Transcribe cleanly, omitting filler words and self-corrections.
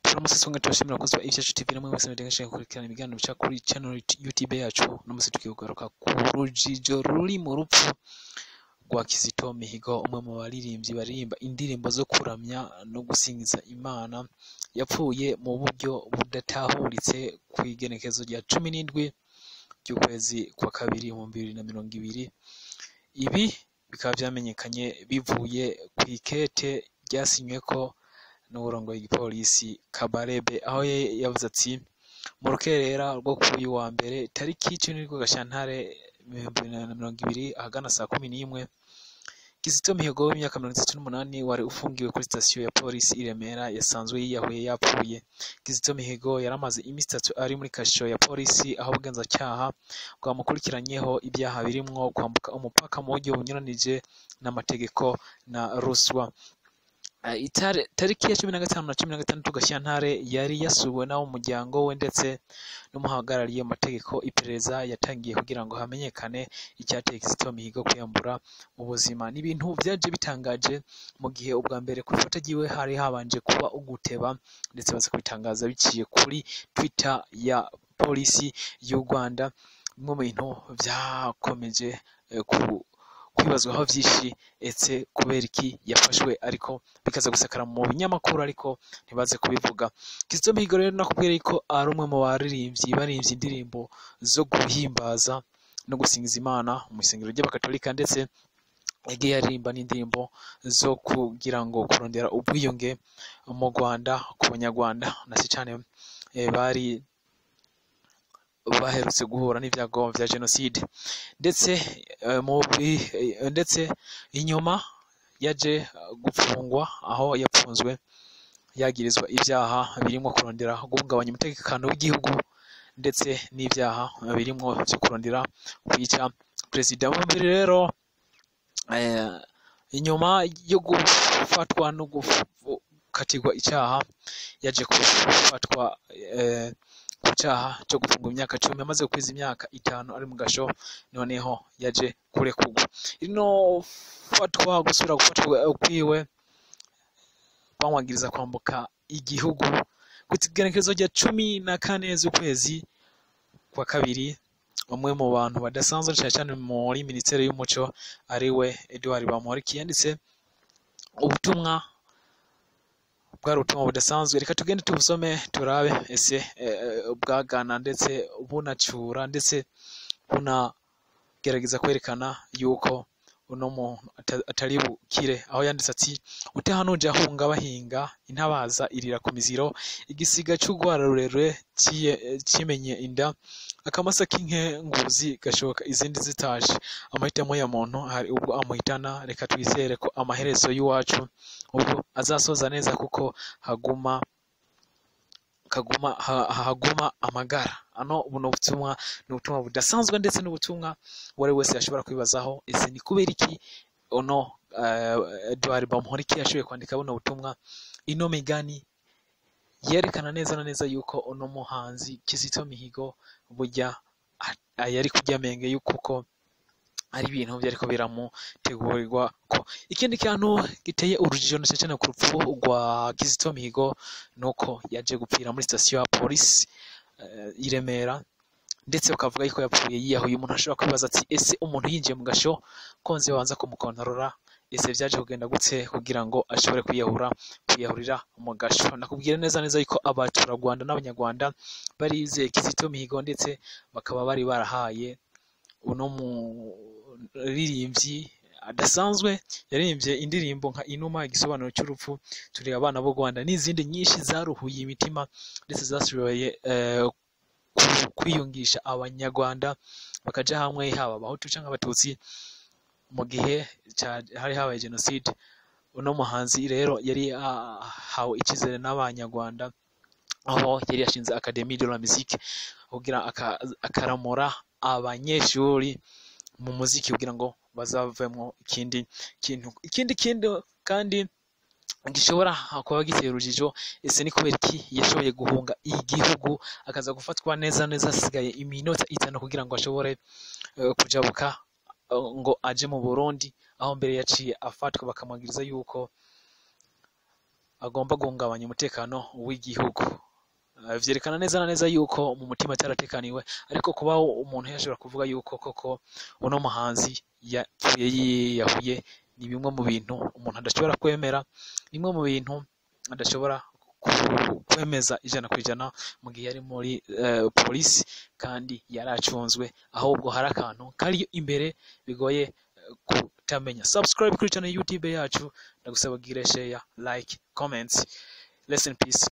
Turamutse songa tubashimira abakozi ba Ifyacu TV namwe mwese mudengeshe gukurikirana ibiganiro bica kuri channel YouTube yacu. No musi tugiye kugaruka ku rujijo ruri mu rupfu rwa Kizito Mihigo, umwe mu baririmbyi baririmba indirimbo zo kuramya no gusingiza Imana, yapfuye mu buryo budatahuritse ku igenekezo rya 17 ry'ukwezi kwa kabiri mu 2020. Ibi bikaba vyamenyekanye bivuye kw'ikete ryasinyweko n'uwurongoye igipolisi Kabarebe, aho yavuze ati: mu rukerera rwo kuri uyu wa mbere tariki 17 Gashyantare 2020 ahagana saa 11, Kizito Mihigo w'imyaka 38 wari ufungiwe kuri sitasiyo ya polisi i Remera yasanzwe yiyahuye yapfuye. Kizito Mihigo yaramaze imisi 3 ari muri kasho ya polisi, aho ubugenzacyaha bwamukurikiranyeho ibyaha birimwo kwambuka umupaka mu buryo bunyuranije n'amategeko na ruswa. Tariki ya 15 na 16 Gashyantare yari yasuwe n'abo mu muryango we ndetse n'umuhagarariye amategeko. Iperereza yatangiye kugira ngo hamenyekane icyateye Kizito Mihigo kwiyambura ubuzima. Ni ibintu vyaje bitangaje mu gihe ubwa mbere ku ifata ryiwe hari habanje kuba uguteba, ndetse baza kubitangaza biciye kuri Twitter ya polisi y'u Rwanda. Bimwe mu bintu vyakomeje kwibazwaho vyinshi, etse kubera iki yafashwe, ariko bikaza gusakara mu binyamakuru, ariko ntibaze kubivuga. Kizito Mihigo rero nakubwira ko ari umwe mu baririmbyi baririmbye indirimbo zo guhimbaza no gusingiza Imana mu isengero ry'Abakatolika, ndetse yagiye aririmba n'indirimbo zo kugira ngo kurondera ubwiyunge mu Rwanda ku Banyarwanda, na cane bari baherutse guhura n'ibyago vya jenoside. Ndetse ndetse inyuma yaje gupfungwa, aho yapfunzwe yagirizwa ibyaha birimo kurondera guhungabanya umutekano w'igihugu, ndetse n'ibyaha birimo vyo kurondera kwica perezida. Mu mbere rero inyuma yo gufatwa no gukatirwa icyaha, yaje gufatwa ku cyaha cyo gufungwa imyaka 10, amaze gukwiza imyaka 5 ari mu gasho, noneho yaje kurekurwa. Ino fatwa gusubira gufatwa kwiwe bamwagiriza kwambuka igihugu ku igenekerezo rya 14 z'ukwezi kwa kabiri. Umwe mu bantu badasanzwe cyane cyane muri minisiteri y'umuco, ariwe Edouard Bamporiki, yanditse ubutumwa bwari ubutumwa budasanzwe. Reka tugende tubusome turabe ese bwagana ndetse bunacura ndetse bunagerageza kwerekana yuko uno muntu atari bukire. Aho yanditse ati: utahanuje ahunga bahinga, intabaza irira ku miziro, igisiga c'urwara rurerure cimenye inda, akamasa k'inkenguzi gashoka izindi zitaje. Amahitamo ya muntu hari ubwo amuhitana, reka twizere ko amaherezo y'uwacu ubwo azasoza neza, kuko haguma kaguma haguma amagara. Ano buno butumwa ni ubutumwa budasanzwe, ndetse n'ubutumwa uwari wese yashobora kwibazaho ese ni kubera iki ono Edouard Bamporiki yashoboye kwandika buno butumwa. Ino migani yerekana neza na neza yuko ono muhanzi Kizito Mihigo burya yari kurya menge, yuko ari ibintu vyariko biramutegurirwa. Ko ikindi kintu giteye urujijo na cyane ku rupfu rwa Kizito Mihigo nuko yaje gupfira muri sitasiyo ya polisi i Remera, ndetse bakavuga yuko yapfuye yiyahuye. Umuntu ashobora kwibaza ati: ese umuntu yinjiye mu gasho konze banza kumukontorora, ese vyaje kugenda gute kugira ngo ashobore kwiyahurira mu gasho? Nakubwira neza neza yuko abaturarwanda n'Abanyarwanda barizeye Kizito Mihigo, ndetse bakaba bari barahaye uno muririmbyi adasanzwe yaririmbye indirimbo nka Inuma, Igisobanuro cy'urupfu, Turi abana b'u Rwanda n'izindi nyinshi zaruhuye imitima, ndetse zashoboye kwiyungisha Abanyarwanda bakaja hamwe, haba Abahutu canke Abatutsi, mu gihe hari habaye jenoside. Uno muhanzi rero yari ahawe icyizere n'Abanyarwanda, aho yari yashinze Académie de la Musique kugira akaramura abanyeshuri mu muziki kugira ngo bazavemwo ikindi kintu. Ikindi kintu kandi gishobora kuba giteye urujijo, ese ni kubera iki yashoboye guhunga igihugu akaza gufatwa neza neza hasigaye iminota 5 kugira ngo ashobore kujabuka ngo aje mu Burundi, aho mbere yaciye afatwa bakamwagiriza yuko agomba guhungabanya umutekano w'igihugu. Vyerekana neza na neza yuko mu mutima ataratekaniwe, ariko kuba umuntu yashobora kuvuga yuko koko uno muhanzi yapfuye yiyahuye ni bimwe mu bintu umuntu adashobora kwemera, ni bimwe mu bintu adashobora kwemeza 100% mu gihe yari muri polisi kandi yaracunzwe. Ahubwo hari akantu kari imbere bigoye kutamenya. Subscribe kuri channel YouTube yacu, ndagusaba gire share, like, comments. Rest in peace.